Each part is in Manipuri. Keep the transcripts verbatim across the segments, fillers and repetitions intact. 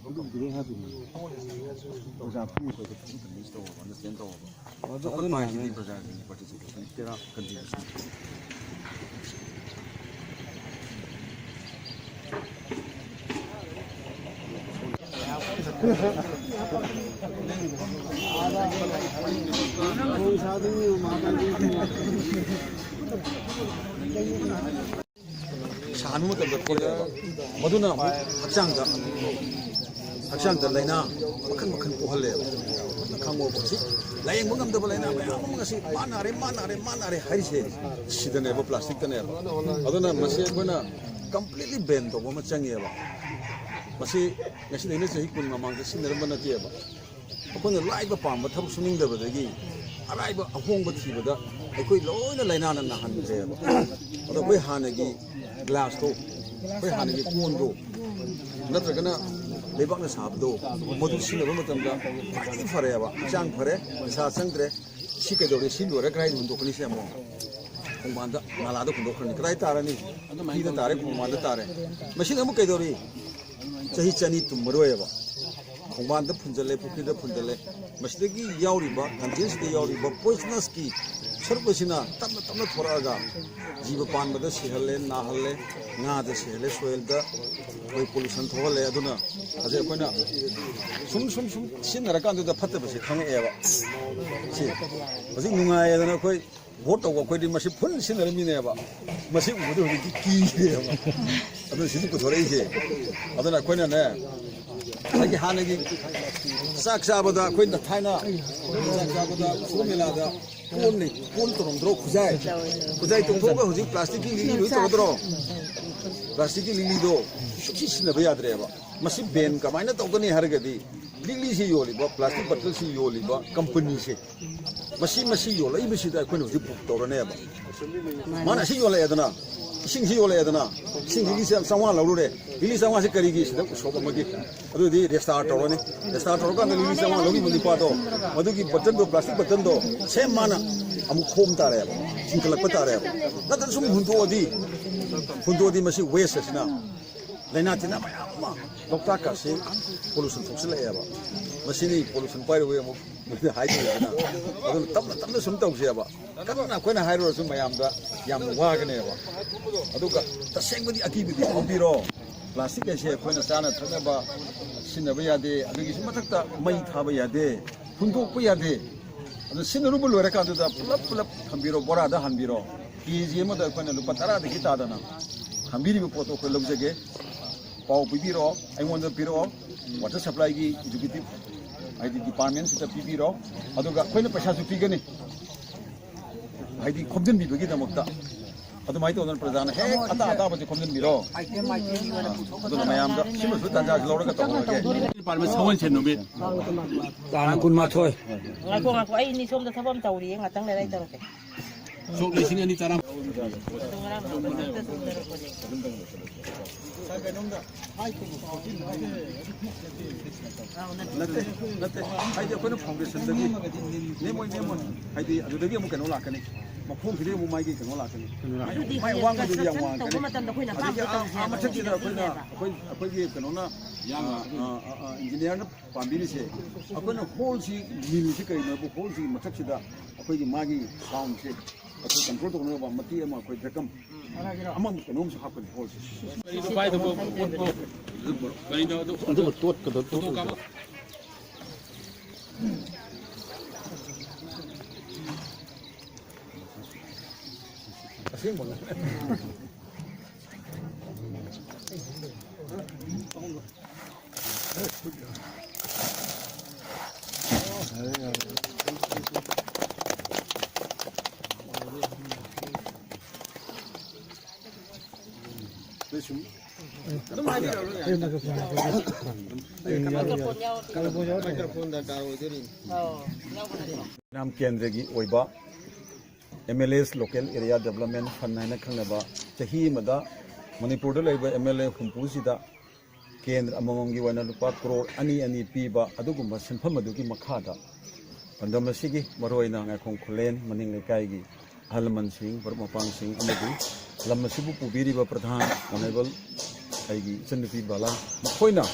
ꯑꯗꯨꯕꯨꯗꯤ ꯂꯣꯏ ꯍꯥꯞꯄꯤꯅꯦ꯫ ꯑꯣꯖꯥ ꯐꯝꯃꯤ ꯑꯩꯈꯣꯏꯗ ꯐꯖꯅ ꯀꯟꯚꯤꯟꯁ ꯇꯧꯔꯕ, ꯑꯟꯗꯔꯁ꯭ꯇꯦꯟ ꯇꯧꯔꯕ꯫ ꯑꯗꯨ, ꯑꯗꯨꯅ ꯆꯥꯎꯈꯠꯄ ꯍꯥꯏꯁꯤꯗꯤ ꯍꯥꯏꯅꯤ꯫ ꯄ꯭ꯔꯖꯥꯁꯤꯡꯒꯤ ꯄꯥꯔꯇꯤꯁꯤꯄꯦꯁꯟ ꯇꯦꯔꯥ ꯀꯟꯇ꯭ꯔꯤꯕ꯭ꯌꯨꯁꯟ꯫ ꯁꯥꯍꯟꯕ ꯃꯇꯝꯗ ꯊꯣꯛꯂꯛꯑꯦꯕ꯫ ꯃꯗꯨꯅ ꯑꯃꯨꯛ ꯍꯛꯆꯥꯡꯗ, ꯍꯛꯆꯥꯡꯗ ꯂꯥꯏꯅꯥ ꯃꯈꯜ ꯃꯈꯜ ꯄꯣꯛꯍꯜꯂꯦꯕ꯫ ꯈꯪꯉꯣꯕ, ꯍꯧꯖꯤꯛ ꯂꯥꯌꯦꯡꯕ ꯉꯝꯗꯕ ꯂꯥꯏꯅꯥ ꯃꯌꯥꯝ ꯑꯃ ꯉꯁꯤ "ꯃꯥ ꯅꯥꯔꯦ, ꯃꯥ ꯅꯥꯔꯦ, ꯃꯥ ꯅꯥꯔꯦ" ꯍꯥꯏꯔꯤꯁꯦ ꯁꯤꯗꯅꯦꯕ, ꯄ꯭ꯂꯥꯁꯇꯤꯛꯇꯅꯦꯕ꯫ ꯑꯗꯨꯅ ꯃꯁꯤ ꯑꯩꯈꯣꯏꯅ ꯀꯝꯄ꯭ꯂꯤꯠꯂꯤ ꯕꯦꯟ ꯇꯧꯕ ꯑꯃ ꯆꯪꯉꯦꯕ꯫ ꯃꯁꯤ ꯉꯁꯤꯗꯩꯅ ꯆꯍꯤ ꯀꯨꯟ ꯃꯃꯥꯡꯗ ꯁꯤꯖꯤꯟꯅꯔꯝꯕ ꯅꯠꯇꯦꯕ꯫ ꯑꯩꯈꯣꯏꯅ ꯂꯥꯏꯕ ꯄꯥꯝꯕ ꯊꯕꯛ ꯁꯨꯅꯤꯡꯗꯕꯗꯒꯤ ꯑꯔꯥꯏꯕ ꯑꯍꯣꯡꯕ ꯊꯤꯕꯗ ꯑꯩꯈꯣꯏ ꯂꯣꯏꯅ ꯂꯥꯏꯅꯥꯅ ꯅꯥꯍꯟꯈ꯭ꯔꯦꯕ꯫ ꯑꯗꯣ ꯑꯩꯈꯣꯏ ꯍꯥꯟꯅꯒꯤ ꯒ꯭ꯂꯥꯁꯇꯣ, ꯑꯩꯈꯣꯏ ꯍꯥꯟꯅꯒꯤ ꯀꯣꯟꯗꯣ, ꯅꯠꯇ꯭ꯔꯒꯅ ꯂꯩꯕꯥꯛꯅ ꯁꯥꯕꯗꯣ, ꯃꯗꯨ ꯁꯤꯖꯤꯟꯅꯕ ꯃꯇꯝꯗ ꯈ꯭ꯋꯥꯏꯗꯒꯤ ꯐꯔꯦꯕ꯫ ꯍꯛꯆꯥꯡ ꯐꯔꯦ, ꯄꯩꯁꯥ ꯆꯪꯗ꯭ꯔꯦ꯫ ꯁꯤ ꯀꯩꯗꯧꯔꯦ? ꯁꯤ ꯂꯣꯏꯔ ꯀꯗꯥꯏꯗ ꯍꯨꯟꯗꯣꯛꯀꯅꯤ? ꯁꯤ ꯑꯃꯨꯛ ꯈꯣꯡꯕꯥꯟꯗ, ꯅꯥꯂꯥꯗ ꯍꯨꯟꯗꯣꯛꯈ꯭ꯔꯅꯤ꯫ ꯀꯗꯥꯏ ꯇꯥꯔꯅꯤ? ꯄꯨꯈ꯭ꯔꯤꯗ ꯇꯥꯔꯦ, ꯈꯣꯡꯕꯥꯟꯗ ꯇꯥꯔꯦ꯫ ꯃꯁꯤꯅ ꯑꯃꯨꯛ ꯀꯩꯗꯧꯔꯤ? ꯆꯍꯤ ꯆꯅꯤ ꯇꯨꯝꯃꯔꯣꯏꯕ꯫ ꯈꯣꯡꯕꯥꯟꯗ ꯐꯨꯟꯖꯜꯂꯦ, ꯄꯨꯈ꯭ꯔꯤꯗ ꯐꯨꯟꯖꯜꯂꯦ꯫ ꯃꯁꯤꯗꯒꯤ ꯌꯥꯎꯔꯤꯕ, ꯀꯟꯇꯦꯟꯁꯤꯗ ꯌꯥꯎꯔꯤꯕ ꯄꯣꯏꯖꯅꯁꯀꯤ ꯁꯔꯨꯛ ꯑꯁꯤꯅ ꯇꯞꯅ ꯇꯞꯅ ꯊꯣꯔꯛꯑꯒ ꯖꯤꯕ ꯄꯥꯟꯕꯗ ꯁꯤꯍꯜꯂꯦ, ꯅꯥꯍꯜꯂꯦ, ꯉꯥꯗ ꯁꯤꯍꯜꯂꯦ, ꯁꯣꯏꯜꯗ ꯑꯩꯈꯣꯏ ꯄꯣꯂꯨꯁꯟ ꯊꯣꯛꯍꯜꯂꯦ꯫ ꯑꯗꯨꯅ ꯍꯧꯖꯤꯛ ꯑꯩꯈꯣꯏꯅ ꯁꯨꯝ, ꯁꯨꯝ, ꯁꯨꯝ ꯁꯤꯖꯤꯟꯅꯔꯀꯥꯟꯗꯨꯗ ꯐꯠꯇꯕꯁꯦ ꯈꯪꯉꯛꯑꯦꯕ꯫ ꯁꯤ ꯍꯧꯖꯤꯛ ꯅꯨꯡꯉꯥꯏꯌꯦꯗꯅ ꯑꯩꯈꯣꯏ ꯚꯣꯠ ꯇꯧꯕ ꯑꯩꯈꯣꯏꯗꯤ ꯃꯁꯤ ꯐꯨꯜ ꯁꯤꯖꯤꯟꯅꯔꯝꯃꯤꯅꯦꯕ꯫ ꯃꯁꯤ ꯎꯕꯗ ꯍꯧꯖꯤꯛꯇꯤ ꯀꯤꯔꯦꯕ꯫ ꯑꯗꯨꯅ ꯁꯤꯗꯤ ꯄꯨꯊꯣꯔꯛꯏꯁꯦ꯫ ꯑꯗꯨꯅ ꯑꯩꯈꯣꯏꯅꯅꯦ, ꯉꯁꯥꯏꯒꯤ ꯍꯥꯟꯅꯒꯤ ꯆꯥꯛ ꯆꯥꯕꯗ ꯑꯩꯈꯣꯏꯅ ꯊꯥꯏꯅ ꯆꯥꯛ ꯆꯥꯕꯗ ꯀꯨꯝꯚ ꯃꯦꯂꯥꯗ ꯀꯣꯟ ꯂꯩ, ꯀꯣꯟ ꯇꯧꯔꯝꯗ꯭ꯔꯣ? ꯈꯨꯖꯥꯏ, ꯈꯨꯖꯥꯏ ꯇꯧꯊꯣꯛꯑꯒ ꯍꯧꯖꯤꯛ ꯄ꯭ꯂꯥꯁꯇꯤꯛꯀꯤ ꯂꯤꯛꯂꯤ ꯂꯣꯏ ꯇꯧꯔꯗ꯭ꯔꯣ? ꯄ꯭ꯂꯥꯁꯇꯤꯛꯀꯤ ꯂꯤꯛꯂꯤꯗꯣ ꯁꯨꯡꯁꯤ ꯁꯤꯖꯤꯟꯅꯕ ꯌꯥꯗ꯭ꯔꯦꯕ꯫ ꯃꯁꯤ ꯕꯦꯟ ꯀꯃꯥꯏꯅ ꯇꯧꯒꯅꯤ ꯍꯥꯏꯔꯒꯗꯤ, ꯂꯤꯛꯂꯤꯁꯤ ꯌꯣꯜꯂꯤꯕ, ꯄ꯭ꯂꯥꯁꯇꯤꯛ ꯕꯇꯜꯁꯤ ꯌꯣꯜꯂꯤꯕ ꯀꯝꯄꯅꯤꯁꯦ, ꯃꯁꯤ, ꯃꯁꯤ ꯌꯣꯜꯂꯛꯏꯕꯁꯤꯗ ꯑꯩꯈꯣꯏꯅ ꯍꯧꯖꯤꯛ ꯕꯨꯛ ꯇꯧꯔꯅꯦꯕ꯫ ꯃꯥꯅ ꯑꯁꯤ ꯌꯣꯜꯂꯛꯑꯦꯗꯅ, ꯏꯁꯤꯡꯁꯤ ꯌꯣꯜꯂꯛꯑꯦꯗꯅ, ꯏꯁꯤꯡꯁꯤꯒꯤ ꯆꯥꯝꯃꯉꯥ ꯂꯧꯔꯨꯔꯦ, ꯂꯤꯛꯂꯤ ꯆꯥꯝꯃꯉꯥꯁꯤ ꯀꯔꯤꯒꯤ? ꯁꯤꯗ ꯎꯁꯣꯞ ꯑꯃꯒꯤ꯫ ꯑꯗꯨꯗꯤ ꯔꯦꯁꯇꯥꯔ ꯇꯧꯔꯅꯤ꯫ ꯔꯦꯁꯇꯥꯔ ꯇꯧꯔꯀꯥꯟꯗ ꯂꯤꯛꯂꯤ ꯆꯥꯝꯃꯉꯥ ꯂꯧꯈꯤꯕ ꯅꯨꯄꯥꯗꯣ, ꯃꯗꯨꯒꯤ ꯕꯇꯟꯗꯣ, ꯄ꯭ꯂꯥꯁꯇꯤꯛ ꯕꯇꯟꯗꯣ ꯁꯦꯝ ꯃꯥꯅ ꯑꯃꯨꯛ ꯈꯣꯝ ꯇꯥꯔꯦꯕ, ꯆꯤꯡꯈꯠꯂꯛꯄ ꯇꯥꯔꯦꯕ꯫ ꯅꯠꯇ꯭ꯔ ꯁꯨꯝ ꯍꯨꯟꯗꯣꯛꯑꯗꯤ, ꯍꯨꯟꯗꯣꯛꯑꯗꯤ ꯃꯁꯤ ꯋꯦꯁ ꯑꯁꯤꯅ ꯂꯥꯏꯅꯥ ꯇꯤꯟꯅꯥ ꯃꯌꯥꯝ ꯂꯣꯛꯇꯥꯛꯀꯁꯤ ꯄꯣꯂꯨꯁꯟ ꯊꯣꯛꯆꯤꯜꯂꯛꯑꯦꯕ꯫ ꯃꯁꯤꯅꯤ ꯄꯣꯂꯨꯁꯟ ꯄꯥꯏꯔꯨꯕꯩ ꯑꯃꯨꯛ ꯍꯥꯏꯗꯣꯏꯁꯤꯅ꯫ ꯑꯗꯨꯅ ꯇꯞꯅ ꯇꯞꯅ ꯁꯨꯝ ꯇꯧꯁꯦꯕ꯫ ꯀꯟꯅ ꯑꯩꯈꯣꯏꯅ ꯍꯥꯏꯔꯨꯔꯁꯨ ꯃꯌꯥꯝꯗ ꯌꯥꯝꯅ ꯋꯥꯒꯅꯦꯕ꯫ ꯑꯗꯨꯒ ꯇꯁꯦꯡꯕꯗꯤ ꯑꯀꯤꯕꯗꯤ ꯄꯣꯛꯄꯤꯔꯣ꯫ ꯄ꯭ꯂꯥꯁꯇꯤꯛ ꯑꯁꯦ ꯑꯩꯈꯣꯏꯅ ꯆꯥꯅ ꯊꯛꯅꯕ ꯁꯤꯖꯤꯟꯅꯕ ꯌꯥꯗꯦ꯫ ꯑꯗꯨꯒꯤꯁꯨ ꯃꯊꯛꯇ ꯃꯩ ꯊꯥꯕ ꯌꯥꯗꯦ, ꯍꯨꯟꯗꯣꯛꯄ ꯌꯥꯗꯦ꯫ ꯑꯗꯨ ꯁꯤꯖꯤꯟꯅꯔꯨꯕ ꯂꯣꯏꯔꯀꯥꯟꯗꯨꯗ ꯄꯨꯂꯞ ꯄꯨꯂꯞ ꯊꯝꯕꯤꯔꯣ, ꯕꯣꯔꯥꯗ ꯍꯥꯟꯕꯤꯔꯣ꯫ ꯀꯦ ꯖꯤ ꯑꯃꯗ ꯑꯩꯈꯣꯏꯅ ꯂꯨꯄꯥ ꯇꯔꯥꯗꯒꯤ ꯇꯥꯗꯅ ꯍꯥꯟꯕꯤꯔꯤꯕ ꯄꯣꯠꯇꯣ ꯑꯩꯈꯣꯏ ꯂꯧꯖꯒꯦ꯫ ꯄꯥꯎ ꯄꯤꯕꯤꯔꯛꯑꯣ, ꯑꯩꯉꯣꯟꯗ ꯄꯤꯔꯛꯑꯣ, ꯋꯥꯇꯔ ꯁꯄ꯭ꯂꯥꯏꯒꯤ ꯑꯦꯛꯖꯤꯀ꯭ꯌꯨꯇꯤꯚ ꯍꯥꯏꯗꯤ ꯗꯤꯄꯥꯔꯠꯃꯦꯟꯁꯤꯗ ꯄꯤꯕꯤꯔꯣ꯫ ꯑꯗꯨꯒ ꯑꯩꯈꯣꯏꯅ ꯄꯩꯁꯥꯁꯨ ꯄꯤꯒꯅꯤ, ꯍꯥꯏꯗꯤ ꯈꯣꯝꯖꯤꯟꯕꯤꯕꯒꯤꯗꯃꯛꯇ꯫ ꯑꯗꯨꯃꯥꯏꯅ ꯇꯧꯗꯅ ꯄ꯭ꯔꯖꯥꯅ ꯍꯦꯛ ꯑꯇꯥ ꯑꯇꯥꯕꯁꯦ ꯈꯣꯝꯖꯤꯟꯕꯤꯔꯣ꯫ ꯑꯗꯨꯅ ꯃꯌꯥꯝꯗ ꯁꯤꯃꯁꯨ ꯇꯥꯟꯖꯥꯁꯤ ꯂꯧꯔꯒ ꯇꯧꯍꯧꯔꯒꯦ꯫ ꯗꯤꯄꯥꯔꯠꯃꯦꯟ ꯁꯒꯣꯜꯁꯦꯟ ꯅꯨꯃꯤꯠ ꯇꯥꯡ ꯀꯨꯟꯃꯥꯊꯣꯏ꯫ ꯉꯥꯏꯈꯣ, ꯉꯥꯏꯈꯣ, ꯑꯩ ꯅꯤ ꯁꯣꯝꯗ ꯊꯕꯛ ꯑꯃ ꯇꯧꯔꯤꯌꯦ, ꯉꯥꯛꯇꯪ ꯂꯩꯔ ꯑꯩ ꯇꯧꯔꯛꯀꯦ꯫ ꯁꯣꯛ ꯂꯤꯁꯤꯡ ꯑꯅꯤ ꯇꯔꯥ꯫ ꯑꯗꯣ ꯉꯔꯥꯡ ꯅꯨꯡꯗꯥꯡ ꯈꯛꯇ ꯁꯣꯝꯗ ꯇꯧꯔꯛꯄꯅꯦ꯫ ꯅꯠꯇꯦ, ꯅꯠꯇꯦ꯫ ꯍꯥꯏꯗꯤ ꯑꯩꯈꯣꯏꯅ ꯐꯥꯎꯟꯗꯦꯁꯟꯗꯒꯤ ꯅꯦꯝꯃꯣꯏ, ꯅꯦꯝꯃꯣꯏ꯫ ꯍꯥꯏꯗꯤ ꯑꯗꯨꯗꯒꯤ ꯑꯃꯨꯛ ꯀꯩꯅꯣ ꯂꯥꯛꯀꯅꯤ꯫ ꯃꯈꯣꯡꯁꯤꯗꯒꯤ ꯑꯃꯨꯛ ꯃꯥꯒꯤ ꯀꯩꯅꯣ ꯂꯥꯛꯀꯅꯤ꯫ ꯑꯗꯨꯗꯤ ꯃꯥꯏ ꯍꯌꯦꯡ ꯑꯋꯥꯡꯕꯗꯨꯗꯤ ꯌꯥꯝ construction ꯇꯧꯕ ꯋꯥꯡꯒꯅꯤ꯫ ꯃꯇꯝꯗ ꯑꯩꯈꯣꯏꯅ ꯑꯗꯒꯤ ꯑꯄꯥꯝꯕꯗ ꯑꯥ, ꯇꯧꯁꯦ ꯑꯥ ꯍꯥꯏꯕ ꯃꯊꯛꯁꯤꯗ ꯑꯩꯈꯣꯏꯅ, ꯁꯤꯟꯅꯕ꯫ ꯑꯩꯈꯣꯏ, ꯑꯩꯈꯣꯏꯒꯤ ꯀꯩꯅꯣꯅ, ꯌꯥꯝꯅ ꯑꯥ, ꯑꯥ, ꯑꯥ, ꯏꯟꯖꯤꯅꯤꯌꯔꯅ ꯄꯥꯝꯕꯤꯔꯤꯁꯦ, ꯑꯩꯈꯣꯏꯅ ꯍꯣꯜꯁꯤ, ꯃꯤꯜꯁꯤ ꯀꯩꯅꯣꯕꯨ ꯍꯣꯜꯁꯤꯒꯤ ꯃꯊꯛꯁꯤꯗ ꯑꯩꯈꯣꯏꯒꯤ ꯃꯥꯒꯤ ꯁꯥꯎꯟꯁꯦ ꯑꯩꯈꯣꯏ ꯀꯟꯇ꯭ꯔꯣꯜ ꯇꯧꯅꯕ ꯃꯇꯦꯛ ꯑꯃ ꯑꯩꯈꯣꯏ ꯗ꯭ꯔꯀꯝ ꯑꯃ ꯀꯩꯅꯣꯝꯁꯨ ꯍꯥꯞꯀꯅꯤ ꯍꯣꯜꯁꯦ꯫ ꯄꯥꯏꯗꯕ ꯄꯣꯠꯇꯣ ꯀꯩꯅꯣ ꯑꯗꯨ ꯑꯗꯨꯕꯨ ꯇꯣꯠꯀꯗꯧ ꯐꯣꯇꯣ ꯀꯥꯞꯄ꯫ ꯑꯁꯦꯡꯕ꯫ ꯑꯗꯨ ꯁꯨꯝ ꯑꯗꯨꯝ ꯍꯥꯏꯕꯤꯔꯛꯑꯣ꯫ ꯃꯥꯏꯀ꯭ꯔꯣꯐꯣꯟ ꯌꯥꯎꯔꯗꯤ꯫ ꯃꯥꯏꯀ꯭ꯔꯣꯐꯣꯟ ꯗꯔꯀꯥꯔ ꯑꯣꯏꯗꯣꯔꯤꯅꯤ꯫ ꯑꯧ, ꯌꯥꯎꯕꯅꯦ꯫ ꯃꯤꯌꯥꯝ ꯀꯦꯟꯗ꯭ꯔꯒꯤ ꯑꯣꯏꯕ ꯑꯦꯝ ꯑꯦꯜ ꯑꯦꯁ, ꯂꯣꯀꯦꯜ ꯑꯦꯔꯤꯌꯥ ꯗꯦꯕꯂꯞꯃꯦꯟ ꯐꯟ ꯍꯥꯏꯅ ꯈꯪꯅꯕ, ꯆꯍꯤ ꯑꯃꯗ ꯃꯅꯤꯄꯨꯔꯗ ꯂꯩꯕ ꯑꯦꯝ ꯑꯦꯜ ꯑꯦ ꯍꯨꯝꯐꯨꯁꯤꯗ ꯀꯦꯟꯗ꯭ꯔ ꯑꯃꯃꯝꯒꯤ ꯑꯣꯏꯅ ꯂꯨꯄꯥ ꯀ꯭ꯔꯣꯔ ꯑꯅꯤ ꯑꯅꯤ ꯄꯤꯕ ꯑꯗꯨꯒꯨꯝꯕ ꯁꯦꯟꯐꯝ ꯑꯗꯨꯒꯤ ꯃꯈꯥꯗ ꯄꯥꯟꯗꯝ ꯑꯁꯤꯒꯤ ꯃꯔꯨꯑꯣꯏꯅ ꯉꯥꯏꯈꯣꯡ ꯈꯨꯂꯦꯟ ꯃꯅꯤꯡ ꯂꯩꯀꯥꯏꯒꯤ ꯑꯍꯜ ꯂꯃꯟꯁꯤꯡ, ꯃꯔꯨꯞ ꯃꯄꯥꯡꯁꯤꯡ ꯑꯃꯗꯤ ꯂꯝ ꯑꯁꯤꯕꯨ ꯄꯨꯕꯤꯔꯤꯕ ꯄ꯭ꯔꯙꯥꯟ ꯑꯣꯅꯔꯦꯕꯜ ꯑꯩꯒꯤ ꯏꯆꯟꯅꯨꯄꯤ ꯕꯂꯥ, ꯃꯈꯣꯏꯅ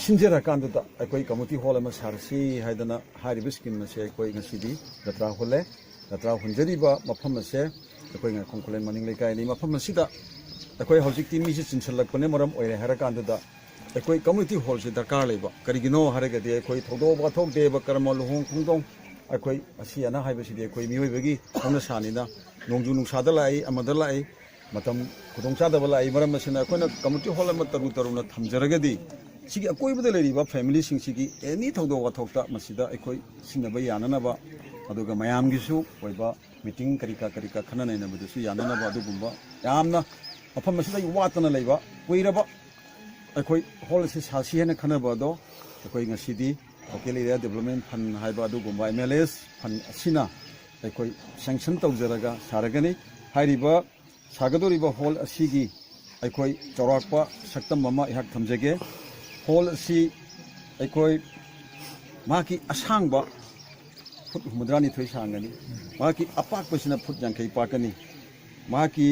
ꯁꯤꯟꯖꯔꯀꯥꯟꯗꯨꯗ ꯑꯩꯈꯣꯏ community hall ꯑꯃ ꯁꯥꯔꯁꯤ ꯍꯥꯏꯗꯅ ꯍꯥꯏꯔꯤꯕ scheme ꯑꯁꯦ ꯑꯩꯈꯣꯏ ꯉꯁꯤꯗꯤ ꯖꯇ꯭ꯔꯥ ꯍꯨꯜꯂꯦ꯫ ꯖꯇ꯭ꯔꯥ ꯍꯨꯟꯖꯔꯤꯕ ꯃꯐꯝ ꯑꯁꯦ ꯑꯩꯈꯣꯏ ꯉꯥꯏꯈꯣꯝ ꯈꯨꯂꯦꯟ ꯃꯅꯤꯡ ꯂꯩꯀꯥꯏꯅꯤ꯫ ꯃꯐꯝ ꯑꯁꯤꯗ ꯑꯩꯈꯣꯏ ꯍꯧꯖꯤꯛꯇꯤ ꯃꯤꯁꯦ ꯆꯤꯟꯁꯤꯜꯂꯛꯄꯅ ꯃꯔꯝ ꯑꯣꯏꯔꯦ ꯍꯥꯏꯔꯀꯥꯟꯗꯨꯗ ꯑꯩꯈꯣꯏ community hallꯁꯦ ꯗꯔꯀꯥꯔ ꯂꯩꯕ꯫ ꯀꯔꯤꯒꯤꯅꯣ ꯍꯥꯏꯔꯒꯗꯤ ꯑꯩꯈꯣꯏ ꯊꯧꯗꯣꯛ ꯋꯥꯊꯣꯛ, ꯗꯦꯕ ꯀꯔꯃ, ꯂꯨꯍꯣꯡ ꯈꯣꯡꯗꯣꯡ, ꯑꯩꯈꯣꯏ ꯑꯁꯤ ꯑꯅꯥ ꯍꯥꯏꯕꯁꯤꯗꯤ ꯑꯩꯈꯣꯏ ꯃꯤꯑꯣꯏꯕꯒꯤ ꯍꯧꯅꯁꯥꯅꯤꯅ, ꯅꯣꯡꯖꯨ ꯅꯨꯡꯁꯥꯗ ꯂꯥꯛꯏ, ꯑꯃꯗ ꯂꯥꯛꯏ, ꯃꯇꯝ ꯈꯨꯗꯣꯡꯆꯥꯗꯕ ꯂꯥꯛꯏ꯫ ꯃꯔꯝ ꯑꯁꯤꯅ ꯑꯩꯈꯣꯏꯅ community hall ꯑꯃ ꯇꯔꯨ ꯇꯔꯨꯅ ꯊꯝꯖꯔꯒꯗꯤ ꯁꯤꯒꯤ ꯑꯀꯣꯏꯕꯗ ꯂꯩꯔꯤꯕ familyꯁꯤꯡꯁꯤꯒꯤ any ꯊꯧꯗꯣꯛ ꯋꯥꯊꯣꯛꯇ ꯃꯁꯤꯗ ꯑꯩꯈꯣꯏ ꯁꯤꯖꯤꯟꯅꯕ ꯌꯥꯅꯅꯕ, ꯑꯗꯨꯒ ꯃꯌꯥꯝꯒꯤꯁꯨ ꯑꯣꯏꯕ meeting ꯀꯔꯤ ꯀꯥ ꯀꯔꯤ ꯀꯥ ꯈꯟꯅ ꯅꯩꯅꯕꯗꯁꯨ ꯌꯥꯅꯅꯕ, ꯑꯗꯨꯒꯨꯝꯕ ꯌꯥꯝꯅ ꯃꯐꯝ ꯑꯁꯤꯗ ꯋꯥꯠꯇꯅ ꯂꯩꯕ ꯀꯨꯏꯔꯕ ꯑꯩꯈꯣꯏ hall ꯑꯁꯤ ꯁꯥꯁꯤ ꯍꯥꯏꯅ ꯈꯟꯅꯕ ꯑꯗꯣ ꯑꯩꯈꯣꯏ ꯉꯁꯤꯗꯤ Local Area Development Fund ꯍꯥꯏꯕ ꯑꯗꯨꯒꯨꯝꯕ M L A's fund ꯑꯁꯤꯅ ꯑꯩꯈꯣꯏ sanction ꯇꯧꯖꯔꯒ ꯁꯥꯔꯒꯅꯤ꯫ ꯍꯥꯏꯔꯤꯕ ꯁꯥꯒꯗꯧꯔꯤꯕ hall ꯑꯁꯤꯒꯤ ꯑꯩꯈꯣꯏ ꯆꯥꯎꯔꯥꯛꯄ ꯁꯛꯇꯝ ꯑꯃ ꯑꯩꯍꯥꯛ ꯊꯝꯖꯒꯦ꯫ Hall ꯑꯁꯤ ꯑꯩꯈꯣꯏ ꯃꯍꯥꯛꯀꯤ ꯑꯁꯥꯡꯕ ꯐꯨꯠ ꯍꯨꯝꯐꯨꯇꯔꯥꯅꯤꯊꯣꯏ ꯁꯥꯡꯒꯅꯤ, ꯃꯍꯥꯛꯀꯤ ꯑꯄꯥꯛꯄꯁꯤꯅ ꯐꯨꯠ ꯌꯥꯡꯈꯩ ꯄꯥꯛꯀꯅꯤ꯫ ꯃꯍꯥꯛꯀꯤ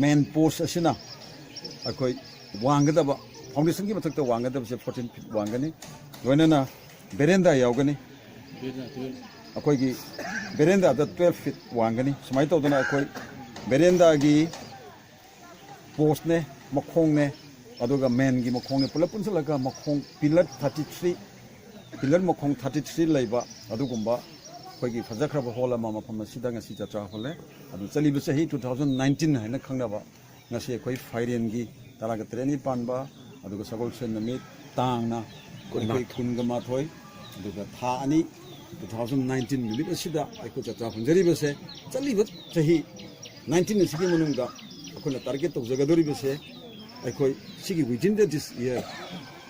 main post ꯑꯁꯤꯅ ꯑꯩꯈꯣꯏ ꯋꯥꯡꯒꯗꯕ, foundationꯒꯤ ꯃꯊꯛꯇ ꯋꯥꯡꯒꯗꯕꯁꯦ fourteen feet ꯋꯥꯡꯒꯅꯤ꯫ ꯂꯣꯏꯅꯅ veranda ꯌꯥꯎꯒꯅꯤ꯫ ꯑꯩꯈꯣꯏꯒꯤ verandaꯗ twelve feet ꯋꯥꯡꯒꯅꯤ꯫ ꯁꯨꯃꯥꯏꯅ ꯇꯧꯗꯅ ꯑꯩꯈꯣꯏ verandaꯒꯤ postꯅꯦ, ꯃꯈꯣꯡꯅꯦ, ꯑꯗꯨꯒ mainꯒꯤ ꯃꯈꯣꯡꯅꯦ, ꯄꯨꯂꯞ ꯄꯨꯟꯁꯤꯜꯂꯒ ꯃꯈꯣꯡ pillar thirty three, pillar ꯃꯈꯣꯡ thirty three ꯂꯩꯕ ꯑꯗꯨꯒꯨꯝꯕ ꯑꯩꯈꯣꯏꯒꯤ ꯐꯖꯈ꯭ꯔꯕ hall ꯑꯃ ꯃꯐꯝ ꯑꯁꯤꯗ ꯉꯁꯤ ꯖꯇ꯭ꯔꯥ ꯍꯨꯜꯂꯦ꯫ ꯑꯗꯨ ꯆꯠꯂꯤꯕ ꯆꯍꯤ two thousand nineteen ꯍꯥꯏꯅ ꯈꯪꯅꯕ ꯉꯁꯤ ꯑꯩꯈꯣꯏ ꯐꯥꯏꯔꯦꯟꯒꯤ ꯇꯔꯥꯒ ꯇꯔꯦꯠꯅꯤ ꯄꯥꯟꯕ, ꯑꯗꯨꯒ ꯁꯒꯣꯜꯁꯦꯟ ꯅꯨꯃꯤꯠ ꯇꯥꯡꯅ ꯑꯩꯈꯣꯏ ꯀꯨꯟꯒ ꯃꯥꯊꯣꯏ, ꯑꯗꯨꯒ ꯊꯥ ꯑꯅꯤ, two thousand nineteen ꯅꯨꯃꯤꯠ ꯑꯁꯤꯗ ꯑꯩꯈꯣꯏ ꯖꯇ꯭ꯔꯥ ꯍꯨꯟꯖꯔꯤꯕꯁꯦ, ꯆꯠꯂꯤꯕ ꯆꯍꯤ nineteen ꯑꯁꯤꯒꯤ ꯃꯅꯨꯡꯗ ꯑꯩꯈꯣꯏꯅ target ꯇꯧꯖꯒꯗꯧꯔꯤꯕꯁꯦ, ꯑꯩꯈꯣꯏ ꯁꯤꯒꯤ within the this year,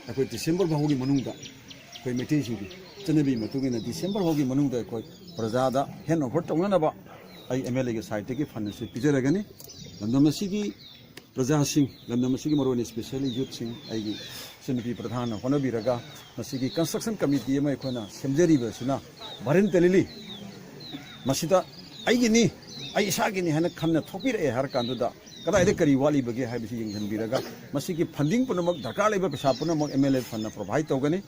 ꯑꯩꯈꯣꯏ December ꯐꯥꯎꯒꯤ ꯃꯅꯨꯡꯗ ꯑꯩꯈꯣꯏ ꯃꯩꯇꯩꯁꯤꯡꯒꯤ ꯆꯠꯅꯕꯤ ꯃꯇꯨꯡ ꯏꯟꯅ December ꯐꯥꯎꯒꯤ ꯃꯅꯨꯡꯗ ꯑꯩꯈꯣꯏ ꯄ꯭ꯔꯖꯥꯗ hand over ꯇꯧꯅꯅꯕ ꯑꯩ M L Aꯒꯤ sideꯇꯒꯤ fund ꯑꯁꯤ ꯄꯤꯖꯔꯒꯅꯤ꯫ ꯂꯝꯗꯝ ꯑꯁꯤꯒꯤ ꯄ꯭ꯔꯖꯥꯁꯤꯡ, ꯂꯝꯗꯝ ꯑꯁꯤꯒꯤ ꯃꯔꯨꯑꯣꯏꯅ especially youthꯁꯤꯡ, ꯑꯩꯒꯤ ꯏꯆꯟꯅꯨꯄꯤ ꯄ꯭ꯔꯙꯥꯟꯅ ꯍꯣꯠꯅꯕꯤꯔꯒ ꯃꯁꯤꯒꯤ construction committee ꯑꯃ ꯑꯩꯈꯣꯏꯅ ꯁꯦꯝꯖꯔꯤꯕ ꯑꯁꯤꯅ voluntarily ꯃꯁꯤꯗ ꯑꯩꯒꯤꯅꯤ, ꯑꯩ ꯏꯁꯥꯒꯤꯅꯤ ꯍꯥꯏꯅ ꯈꯟꯅ ꯊꯣꯛꯄꯤꯔꯛꯑꯦ ꯍꯥꯏꯔ ꯀꯥꯟꯗꯨꯗ ꯀꯗꯥꯏꯗ ꯀꯔꯤ ꯋꯥꯠꯂꯤꯕꯒꯦ ꯍꯥꯏꯕꯁꯤ ꯌꯦꯡꯁꯤꯟꯕꯤꯔꯒ, ꯃꯁꯤꯒꯤ funding ꯄꯨꯝꯅꯃꯛ, ꯗꯔꯀꯥꯔ ꯂꯩꯕ ꯄꯩꯁꯥ ꯄꯨꯝꯅꯃꯛ M L A fundꯅ provide ꯇꯧꯒꯅꯤ꯫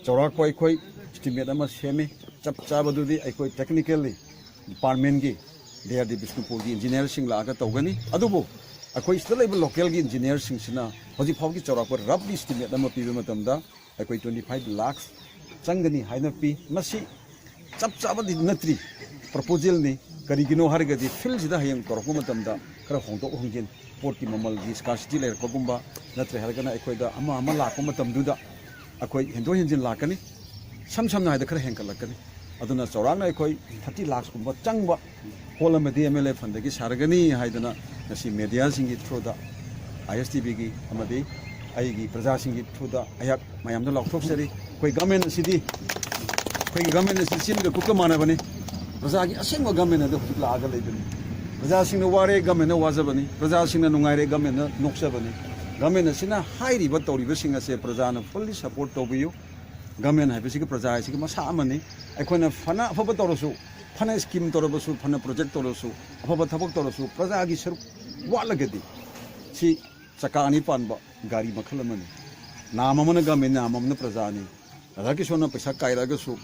ꯆꯥꯎꯔꯥꯛꯄ ꯑꯩꯈꯣꯏ estimate ꯑꯃ ꯁꯦꯝꯃꯤ꯫ ꯆꯞ ꯆꯥꯕꯗꯨꯗꯤ ꯑꯩꯈꯣꯏ technically departmentꯀꯤ, D R D ꯕꯤꯁꯅꯨꯄꯨꯔꯒꯤ engineerꯁꯤꯡ ꯂꯥꯛꯑꯒ ꯇꯧꯒꯅꯤ꯫ ꯑꯗꯨꯕꯨ ꯑꯩꯈꯣꯏ ꯁꯤꯗ ꯂꯩꯕ localꯒꯤ engineerꯁꯤꯡꯁꯤꯅ ꯍꯧꯖꯤꯛ ꯐꯥꯎꯒꯤ ꯆꯥꯎꯔꯥꯛꯄ roughly estimate ꯑꯃ ꯄꯤꯕ ꯃꯇꯝꯗ ꯑꯩꯈꯣꯏ twenty five lakhs ꯆꯪꯒꯅꯤ ꯍꯥꯏꯅ ꯄꯤ꯫ ꯃꯁꯤ ꯆꯞ ꯆꯥꯕꯗꯤ ꯅꯠꯇ꯭ꯔꯤ, proposalꯅꯤ꯫ ꯀꯔꯤꯒꯤꯅꯣ ꯍꯥꯏꯔꯒꯗꯤ fieldꯁꯤꯗ ꯍꯌꯦꯡ ꯇꯧꯔꯛꯄ ꯃꯇꯝꯗ ꯈꯔ ꯍꯣꯡꯗꯣꯛ ꯍꯣꯡꯖꯤꯟ, ꯄꯣꯠꯀꯤ ꯃꯃꯜꯒꯤ scarcity ꯂꯩꯔꯛꯄꯒꯨꯝꯕ, ꯅꯠꯇ꯭ꯔꯦ ꯍꯥꯏꯔꯒꯅ ꯑꯩꯈꯣꯏꯗ ꯑꯃ ꯑꯃ ꯂꯥꯛꯄ ꯃꯇꯝꯗꯨꯗ ꯑꯩꯈꯣꯏ ꯍꯦꯟꯗꯣꯛ ꯍꯦꯟꯖꯤꯟ ꯂꯥꯛꯀꯅꯤ꯫ ꯏꯁꯝ ꯁꯝꯅ ꯍꯥꯏꯔꯕꯗ ꯈꯔ ꯍꯦꯟꯒꯠꯂꯛꯀꯅꯤ꯫ ꯑꯗꯨꯅ ꯆꯥꯎꯔꯥꯛꯅ ꯑꯩꯈꯣꯏ thirty lakhsꯀꯨꯝꯕ ꯆꯪꯕ hall ꯑꯃꯗꯤ M L A fundꯗꯒꯤ ꯁꯥꯔꯒꯅꯤ ꯍꯥꯏꯗꯅ ꯉꯁꯤ mediaꯁꯤꯡꯒꯤ throughꯗ, I S T Vꯒꯤ ꯑꯃꯗꯤ ꯑꯩꯒꯤ ꯄ꯭ꯔꯖꯥꯁꯤꯡꯒꯤ throughꯗ ꯑꯩꯍꯥꯛ ꯃꯌꯥꯝꯗ ꯂꯥꯎꯊꯣꯛꯆꯔꯤ꯫ ꯑꯩꯈꯣꯏ government ꯑꯁꯤꯗꯤ, ꯑꯩꯈꯣꯏꯒꯤ government ꯑꯁꯤ ꯆꯤꯟꯒ ꯈꯨꯠꯀ ꯃꯥꯟꯅꯕꯅꯤ꯫ ꯄ꯭ꯔꯖꯥꯒꯤ ꯑꯁꯦꯡꯕ government ꯑꯗꯨ ꯍꯧꯖꯤꯛ ꯂꯥꯛꯑꯒ ꯂꯩꯕꯅꯤ꯫ ꯄ꯭ꯔꯖꯥꯁꯤꯡꯅ ꯋꯥꯔꯦ, governmentꯅ ꯋꯥꯖꯕꯅꯤ꯫ ꯄ꯭ꯔꯖꯥꯁꯤꯡꯅ ꯅꯨꯡꯉꯥꯏꯔꯦ, governmentꯅ ꯅꯣꯛꯆꯕꯅꯤ꯫ Government ꯑꯁꯤꯅ ꯍꯥꯏꯔꯤꯕ ꯇꯧꯔꯤꯕꯁꯤꯡ ꯑꯁꯦ ꯄ꯭ꯔꯖꯥꯅ fully support ꯇꯧꯕꯤꯌꯨ꯫ Government ꯍꯥꯏꯕꯁꯤꯒꯤ ꯄ꯭ꯔꯖꯥ ꯍꯥꯏꯁꯤꯒꯤ ꯃꯁꯥ ꯑꯃꯅꯤ꯫ ꯑꯩꯈꯣꯏꯅ ꯐꯅ ꯑꯐꯕ ꯇꯧꯔꯁꯨ, ꯐꯅ scheme ꯇꯧꯔꯕꯁꯨ, ꯐꯅ project ꯇꯧꯔꯁꯨ, ꯑꯐꯕ ꯊꯕꯛ ꯇꯧꯔꯁꯨ, ꯄ꯭ꯔꯖꯥꯒꯤ ꯁꯔꯨꯛ ꯋꯥꯠꯂꯒꯗꯤ ꯁꯤ ꯆꯀꯥ ꯑꯅꯤ ꯄꯥꯟꯕ ꯒꯥꯔꯤ ꯃꯈꯜ ꯑꯃꯅꯤ꯫ ꯅꯥꯝ ꯑꯃꯅ government, ꯅꯥꯝ ꯑꯃꯅ ꯄ꯭ꯔꯖꯥꯅꯤ꯫ ꯔꯥꯙꯥꯀꯤꯁꯣꯟꯅ ꯄꯩꯁꯥ ꯀꯥꯏꯔꯛꯑꯒꯁꯨ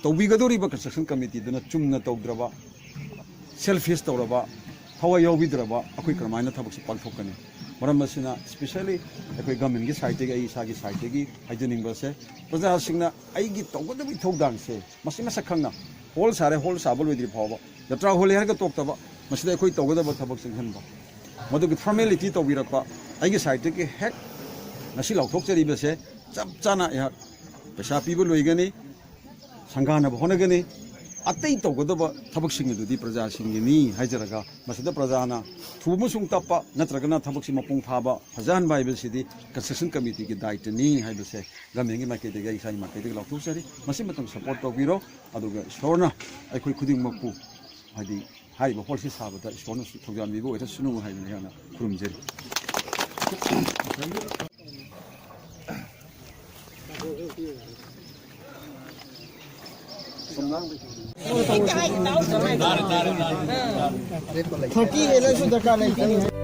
ꯇꯧꯕꯤꯒꯗꯧꯔꯤꯕ construction committeeꯗꯨꯅ ꯆꯨꯝꯅ ꯇꯧꯗ꯭ꯔꯕ, selfish ꯇꯧꯔꯕ, ꯊꯋꯥꯏ ꯌꯥꯎꯕꯤꯗ꯭ꯔꯕ ꯑꯩꯈꯣꯏ ꯀꯔꯝꯍꯥꯏꯅ ꯊꯕꯛꯁꯦ ꯄꯥꯡꯊꯣꯛꯀꯅꯤ? ꯃꯔꯝ ꯑꯁꯤꯅ specially ꯑꯩꯈꯣꯏ governmentꯀꯤ sideꯇꯒꯤ, ꯑꯩ ꯏꯁꯥꯒꯤ sideꯇꯒꯤ ꯍꯥꯏꯖꯅꯤꯡꯕꯁꯦ, ꯄ꯭ꯔꯖꯥꯁꯤꯡꯅ ꯑꯩꯒꯤ ꯇꯧꯒꯗꯕ ꯏꯊꯧꯗꯥꯡꯁꯦ ꯃꯁꯤ ꯃꯁꯛ ꯈꯪꯅ hall ꯁꯥꯔꯦ, hall ꯁꯥꯕ ꯂꯣꯏꯗ꯭ꯔꯤ ꯐꯥꯎꯕ, ꯖꯇ꯭ꯔꯥ ꯍꯣꯜꯂꯦ ꯍꯥꯏꯔꯒ ꯇꯣꯛꯇꯕ, ꯃꯁꯤꯗ ꯑꯩꯈꯣꯏ ꯇꯧꯒꯗꯕ ꯊꯕꯛ ꯆꯪꯍꯟꯕ, ꯃꯗꯨꯒꯤ formality ꯇꯧꯕꯤꯔꯛꯄ, ꯑꯩꯒꯤ sideꯇꯒꯤ ꯍꯦꯛ ꯉꯁꯤ ꯂꯥꯎꯊꯣꯛꯆꯔꯤꯕꯁꯦ ꯆꯞ ꯆꯥꯅ ꯑꯩꯍꯥꯛ ꯄꯩꯁꯥ ꯄꯤꯕ ꯂꯣꯏꯒꯅꯤ, ꯁꯪꯒꯥꯅꯕ ꯍꯣꯠꯅꯒꯅꯤ꯫ ꯑꯇꯩ ꯇꯧꯒꯗꯕ ꯊꯕꯛꯁꯤꯡ ꯑꯗꯨꯗꯤ ꯄ꯭ꯔꯖꯥꯁꯤꯡꯒꯤꯅꯤ ꯍꯥꯏꯖꯔꯒ, ꯃꯁꯤꯗ ꯄ꯭ꯔꯖꯥꯅ ꯊꯨꯕ ꯑꯃꯁꯨꯡ ꯇꯞꯄ ꯅꯠꯇ꯭ꯔꯒꯅ ꯊꯕꯛꯁꯤ ꯃꯄꯨꯡ ꯐꯥꯕ ꯐꯖꯍꯟꯕ ꯍꯥꯏꯕꯁꯤꯗꯤ construction committeeꯒꯤ ꯗꯥꯏꯇꯅꯤ ꯍꯥꯏꯕꯁꯦ governmentꯀꯤ ꯃꯥꯏꯀꯩꯗꯒꯤ, ꯑꯩ ꯏꯁꯥꯒꯤ ꯃꯥꯏꯀꯩꯗꯒꯤ ꯂꯥꯎꯊꯣꯛꯆꯔꯤ꯫ ꯃꯁꯤ ꯃꯇꯝ support ꯇꯧꯕꯤꯔꯣ, ꯑꯗꯨꯒ ꯏꯁꯣꯔꯅ ꯑꯩꯈꯣꯏ ꯈꯨꯗꯤꯡꯃꯛꯄꯨ, ꯍꯥꯏꯗꯤ, ꯍꯥꯏꯔꯤꯕ hallꯁꯤ ꯁꯥꯕꯗ ꯏꯁꯣꯔꯅꯁꯨ ꯊꯧꯖꯥꯟꯕꯤꯕ ꯑꯣꯏꯔꯁꯅꯨ ꯍꯥꯏꯗꯅ ꯑꯩꯍꯥꯛꯅ ꯈꯨꯔꯨꯝꯖꯔꯤ꯫ Thirty ꯍꯦꯜꯂꯁꯨ ꯗꯔꯀꯥꯔ ꯂꯩꯇꯦ꯫